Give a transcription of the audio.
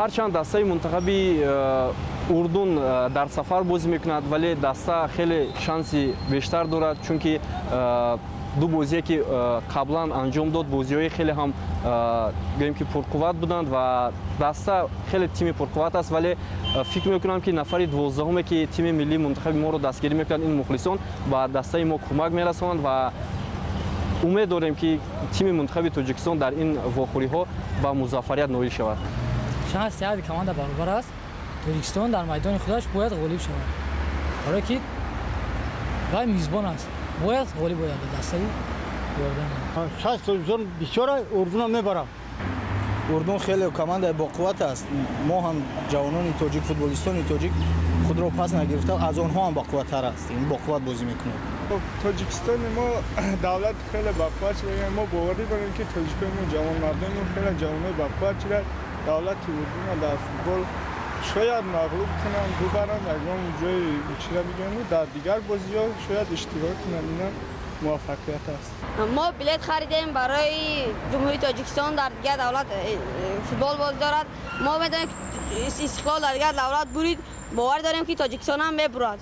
Ҳарчанд дастаи мунтахаби Урдун дар сафар бозӣ мекунад, вале даста хеле шанси бештар дорад, чунки ду бозие, ки қаблан анҷом дод, бозиҳои хеле ҳам, гӯем ки, пурқувват буданд ва даста хеле тими пурқувват аст. Вале фикр мекунам, ки нафари 12-уме, ки тими миллии мунтахаби моро дастгирӣ мекунад, ин мухлисон ба дастаи мо кӯмак мерасонанд ва умед дорем, ки тими мунтахаби Тоҷикистон дар ин вохӯриҳо ба музаффарият ноил шавад. Шанси ҳар команда баробар аст. Тоҷикистон дар майдони худаш бояд ғолиб шавад, барое ки вай мизбон аст, бояд ғолиб ояд ба дастаи Иордания. Шанс Тоҷикистон бисёр, Урдунам мебарам. Урдун хеле командаи боқувват аст. Мо ҳам, ҷавонони тоҷик, футболистони тоҷик, худро пас нагирифта, аз онҳо ҳам боқувваттар ҳастем, боқувват бозӣ мекунем. Тоҷикистони мо давлати хеле бақувват шуда. Мо боварӣ дорем, ки тоҷикони мо, ҷавонмардони мо хеле ҷавонои бақувват шуда, давлати Урдунро дар футбол шояд мағлуб кунанд, бубаранд, ягон ҷои чира бигӯем, дар дигар бозиҳо шояд иштирок кунанд. Ина муваффақият аст. Мо билет харидем барои Ҷумҳурии Тоҷикистон, дар дигар давлат футбол бозӣ дорад. Мо медонем, ки Истиқлол дар дигар давлат бурид, бовар дорем, ки Тоҷикистон ҳам мебурад.